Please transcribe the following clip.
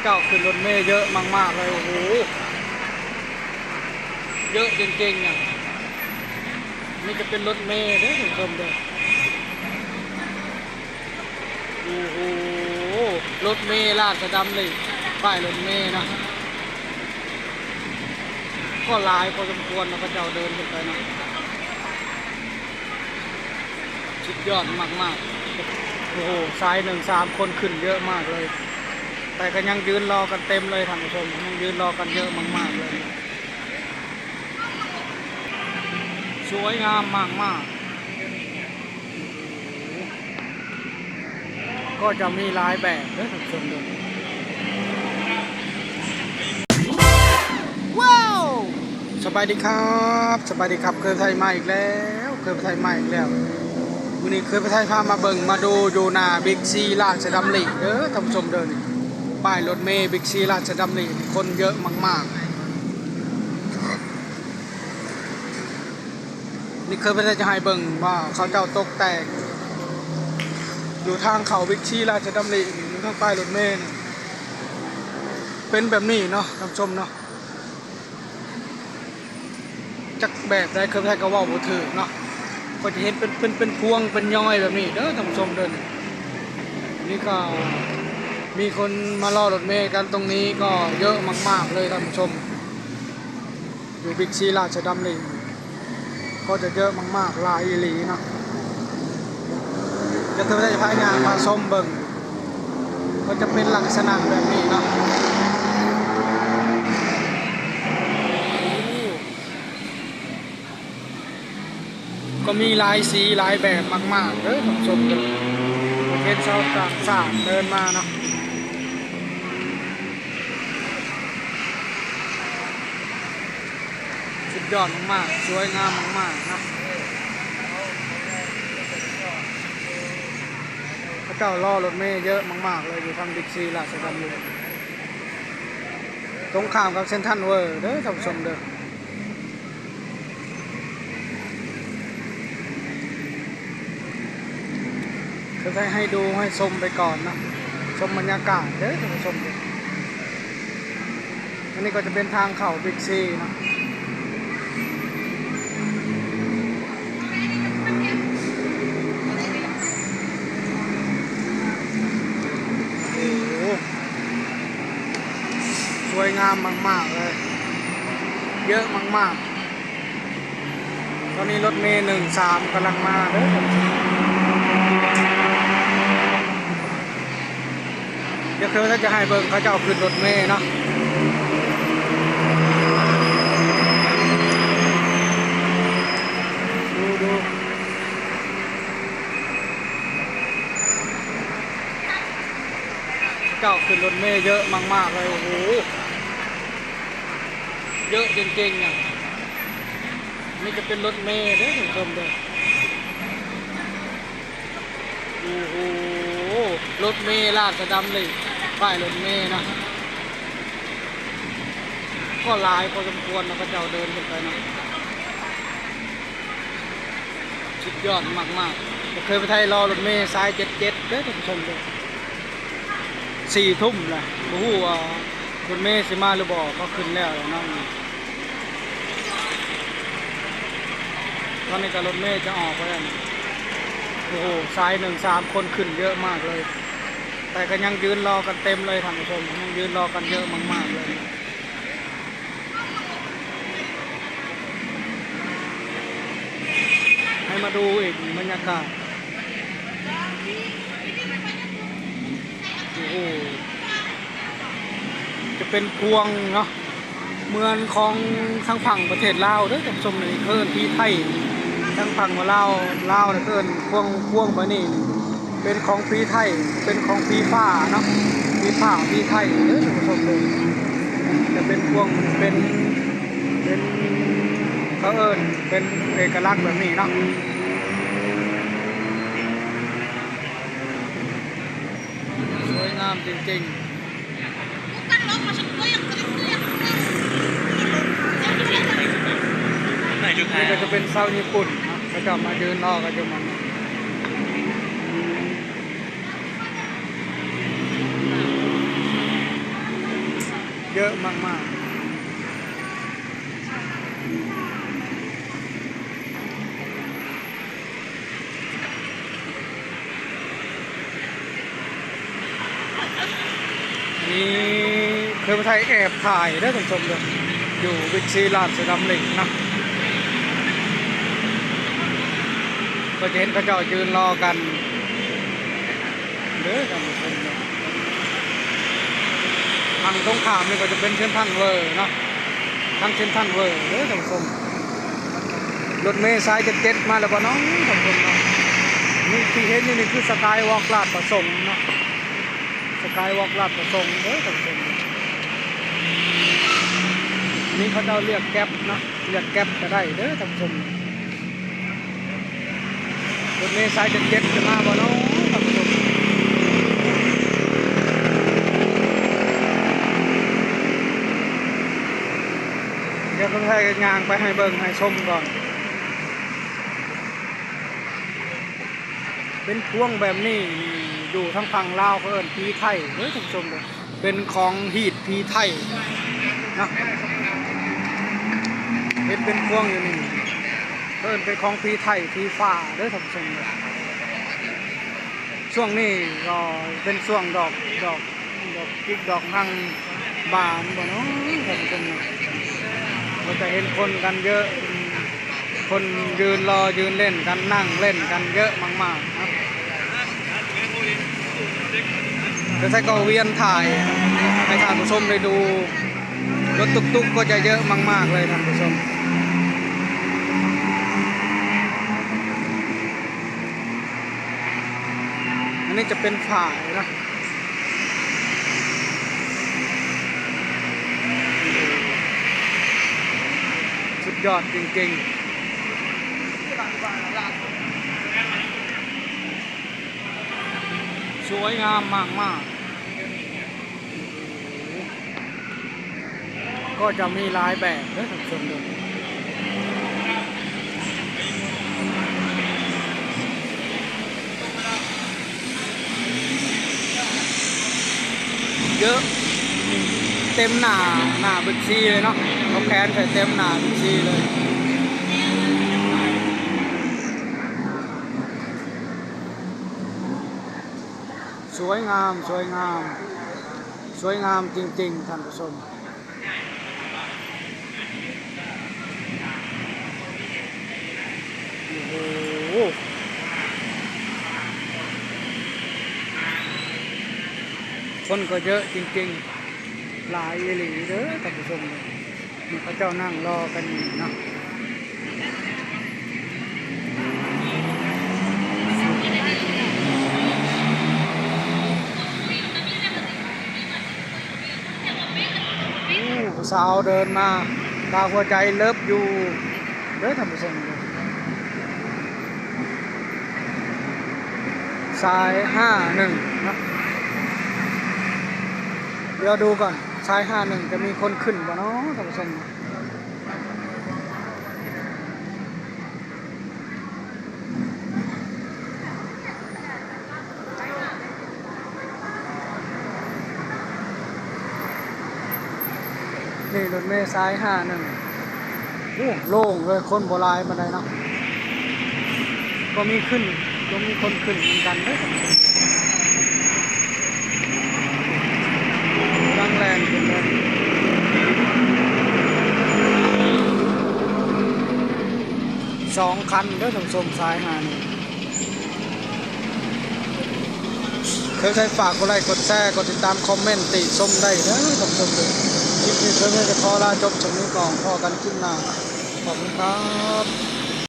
ເຈົ້າຂຶ້ນລົດເມເຍອະມາກໆເລີຍ ໂອ້ໂຫ ເຍອະເກັ່ງໆ ນະ. ນີ້ຈະເປັນລົດເມເດີທ່ານຜູ້ຊົມເດີ ໂອ້ໂຫ ລົດເມລາຊະດຳລີ ປ້າຍລົດເມນະ ກໍຫຼາຍພໍສົມຄວນເນາະ ເຂົາເຈົ້າເດີນຂຶ້ນໄປເນາະ. ສຸດຍອດມາກໆ ໂອ້ໂຫ ສາຍໜຶ່ງສາມຄົນຂຶ້ນເຍອະມາກເລີຍ ແຕ່ກໍຍັງຢືນລໍກັນເຕັມເລີຍທ່ານຜູ້ຊົມ ຍັງຢືນລໍກັນເຍອະມາກໆເລີຍ ສວຍງາມມາກໆ ກໍຈະມີຫຼາຍແບບເດີທ່ານຜູ້ຊົມເດີ ວ້າວ ສະບາຍດີຄັບ ສະບາຍດີຄັບ ເຄີຍໄທມາອີກແລ້ວ ເຄີຍໄທມາອີກແລ້ວ ມື້ນີ້ເຄີຍໄທພາມາເບິ່ງມາດູຢູ່ໜ້າບິກຊີລາຊະດຳລີເດີທ່ານຜູ້ຊົມເດີ ນີ້ປ້າຍລົດເມບິກຊີລາຊະດຳລີ ຄົນເຍອະມາກໆ. ນີ້ເຄີຍໄທຈະໃຫ້ເບິ່ງວ່າເຂົາເຈົ້າຕົກແຕ່ງຢູ່ທາງເຂົ້າບິກຊີລາຊະດຳລີ ຢູ່ທາງປ້າຍລົດເມນີ້ ເປັນແບບນີ້ເນາະທ່ານຜູ້ຊົມເນາະ ຈັກແບບໃດເຄີຍໄທກໍເວົ້າບໍ່ຖືກເນາະ ກໍຈະເຫັນເປັນ ເປັນ ເປັນພວງເປັນຍ້ອຍແບບນີ້ເດີທ່ານຜູ້ຊົມເດີ ນີ້ກໍມີຄົນມາລໍລົດເມກັນ ຕົງນີ້ກໍເຍອະມາກໆເລີຍທ່ານຜູ້ຊົມ. ຢູ່ບິກຊີລາຊະດຳລີ ກໍຈະເຍອະມາກໆ ຫຼາຍອີ່ຫຼີເນາະ ຈະເຄີຍໄທພາຍ່າງພາຊົມເບິ່ງ ກໍຈະເປັນລັກສະນະແບບນີ້ເນາະ ກໍມີຫຼາຍສີຫຼາຍແບບມາກໆເດີທ່ານຜູ້ຊົມເດີ ເຫັນຊາວຕ່າງຊາດເດີນມາເນາະ. ສຸດຍອດມາກໆ ສວຍງາມມາກໆນະ ເຂົາເຈົ້າລໍລົດເມເຍອະມາກໆເລີຍ ຢູ່ທາງບິກຊີລາຊະດຳລີ ຕົງຂ້າມກັບເຊັນທຣານເວີເດີທ່ານຜູ້ຊົມເດີ. ເຄີຍໃຫ້ ໃຫ້ດູໃຫ້ຊົມໄປກ່ອນເນາະ ຊົມບັນຍາກາດເດີທ່ານຜູ້ຊົມເດີ. ອັນນີ້ກໍຈະເປັນທາງເຂົ້າບິກຊີເນາະ ໂອ້ໂຫ ສວຍງາມມາກໆເລີຍ ເຍອະມາກໆ. ຕອນນີ້ລົດເມໜຶ່ງສາມກຳລັງມາເດີ ດຽວເຄີຍຈະໃຫ້ເບິ່ງເຂົາເຈົ້າຂຶ້ນລົດເມເນາະ ດູໆ ເຈົ້າຂຶ້ນລົດເມເຍອະມາກໆເລີຍ ໂອ້ໂຫ ເຍອະເກັ່ງໆ ນະ. ນີ້ຈະເປັນລົດເມເດີທ່ານຜູ້ຊົມເດີ ໂອ້ໂຫ ລົດເມລາຊະດຳລີ ປ້າຍລົດເມເນາະ ກໍຫຼາຍພໍສົມຄວນເນາະ ເຂົາເຈົ້າເດີນຂຶ້ນໄປເນາະ. ສຸດຍອດມາກໆ ເຄີຍໄປໄທລໍລົດເມສາຍເຈັດເຈັດເດີທ່ານຜູ້ຊົມເດີ ສີ່ທຸ່ມແລ້ວ ບໍ່ຮູ້ວ່າລົດເມຊິມາຫຼືບໍ່ ເຂົາຂຶ້ນແລ້ວເນາະ. ຕອນນີ້ກໍລົດເມຈະອອກແລ້ວ ໂອ້ໂຫ ສາຍໜຶ່ງສາມຄົນຂຶ້ນເຍອະມາກເລີຍ ແຕ່ກໍຍັງຢືນລໍກັນເຕັມເລີຍທ່ານຜູ້ຊົມ ຍັງຢືນລໍກັນເຍອະມາກໆເລີຍ. ໃຫ້ມາດູອີກບັນຍາກາດ ໂອ້ໂຫ ຈະເປັນພວງເນາະ ເໝືອນຂອງທາງຝັ່ງປະເທດລາວເດີທ່ານຜູ້ຊົມ ນີ້ເອີ້ນຜີໄທ ທາງຝັ່ງລາວ ລາວນີ້ເອີ້ນພວງ ພວງໄປນີ້ ເປັນຂອງຜີໄທ ເປັນຂອງຜີຟ້າເນາະ ຜີຟ້າຜີໄທເດີທ່ານຜູ້ຊົມເດີ ຈະເປັນພວງ ເປັນ ເປັນ ເຂົາເອີ້ນເປັນເອກະລັກແບບນີ້ເນາະ ສວຍງາມຈິງໆ. ນີ້ກໍຈະເປັນຊາວຍີ່ປຸ່ນເນາະ ເຂົາເຈົ້າມາຢືນລໍກັນຢູ່ໝ່ອງນີ້. ເຍາະມາກໆ. ນີ້ເຄີຍໄທແອບຖ່າຍເດີທ່ານຜູ້ຊົມເດີ ຢູ່ວິກຊີລາຊະດຳລິງເນາະ ກໍຈະເຫັນເຂົາເຈົ້າຢືນລໍກັນເດີທ່ານຜູ້ຊົມເດີ. ທາງຕົງຂ້າມນີ້ກໍຈະເປັນເຊັນທຣັນເວີເນາະ ທາງເຊັນທຣັນເວີເດີທ່ານຜູ້ຊົມ. ລົດເມສາຍເຈັດເຈັດມາແລ້ວບໍ່ເນາະທ່ານຜູ້ຊົມເນາະ. ນີ້ທີ່ເຫັນຢູ່ນີ້ຄືສະກາຍວອກລາດປະສົງເນາະ ສະກາຍວອກລາດປະສົງເດີທ່ານຜູ້ຊົມ. ນີ້ເຂົາເຈົ້າລຽກແກັບເນາະ ລຽກແກັບກໍໄດ້ເດີທ່ານຜູ້ຊົມ. ລົດເມສາຍເຈັດເຈັດຈະມາບໍ່ເນາະທ່ານຜູ້ຊົມ. ດຽວຂ້າພະເຈົ້າຍ່າງໄປໃຫ້ເບິ່ງໃຫ້ຊົມກ່ອນ. ເປັນພວງແບບນີ້ ຢູ່ທາງຝັ່ງລາວເຂົາເອີ້ນຜີໄທເດີທ່ານຜູ້ຊົມເດີ. ເປັນຂອງຮີດຜີໄທເນາະ ເຮັດເປັນພວງຢູ່ນີ້ ເອີ້ນເປັນຂອງຜີໄທຜີຟ້າເດີທ່ານຜູ້ຊົມເດີ. ຊ່ວງນີ້ກໍເປັນຊ່ວງດອກ ດອກ ດອກຈິກດອກຮັງບານບໍ່ເນາະທ່ານຜູ້ຊົມເນາະ. ກໍຈະເຫັນຄົນກັນເຍາະ ຄົນຢືນລໍຢືນເລ່ນກັນ ນັ່ງເລ່ນກັນເຍາະມາກໆເນາະ. ຄືໄທກໍວຽນຖ່າຍໃຫ້ທ່ານຜູ້ຊົມໄດ້ດູ ລົດຕຸກໆກໍຈະເຍາະມາກໆເລີຍທ່ານຜູ້ຊົມ. ອັນນີ້ຈະເປັນຝ້າຍເນາະ. ສຸດຍອດຈິງໆ ສວຍງາມມາກໆ. ກໍຈະມີຫຼາຍແບບເດີທ່ານຜູ້ຊົມເດີ ເຍາະ ເຕັມໜ້າ ໜ້າບິກຊີເລີຍເນາະ ເອົາແຂນໃສ່ເຕັມໜ້າບິກຊີເລີຍ. ສວຍງາມ ສວຍງາມ ສວຍງາມຈິງໆ ທ່ານຜູ້ຊົມ. ໂອ້ໂຫ ຄົນກໍເຍາະຈິງໆ ຫຼາຍອີ່ຫຼີເດີທ່ານຜູ້ຊົມເດີ. ນີ້ເຂົາເຈົ້ານັ່ງລໍກັນຢູ່ເນາະ. ໂອ້ ຜູ້ສາວເດີນມາ ດາວຫົວໃຈເລີບຢູ່ເດີທ່ານຜູ້ຊົມເດີ. ສາຍຫ້າໜຶ່ງເນາະ ດຽວດູກ່ອນ ສາຍຫ້າໜຶ່ງຈະມີຄົນຂຶ້ນບໍ່ເນາະທ່ານຜູ້ຊົມ. ນີ້ລົດເມສາຍຫ້າໜຶ່ງ ໂອ້ ໂລ່ງເລີຍ ຄົນບໍ່ຫຼາຍປານໃດເນາະ. ກໍມີຂຶ້ນ ກໍມີຄົນຂຶ້ນເໝືອນກັນເດ້ ກຳລັງແລ່ນຂຶ້ນເລີຍ ສອງຄັນເດີທ່ານຜູ້ຊົມ ສາຍຫ້າໜຶ່ງ. ເຄີຍໃສ່ຝາກກົດໄລ້ ກົດແຊ ກົດຕິດຕາມ ຄອມເມັນຕິຊົມໄດ້ເດີທ່ານຜູ້ຊົມເດີ. ຄລິບນີ້ເຄີຍຈະຂໍລາຈົບສ່ຳນີ້ກ່ອນ ພໍ້ກັນຄລິບໜ້າ ຂອບຄຸນຄັບ.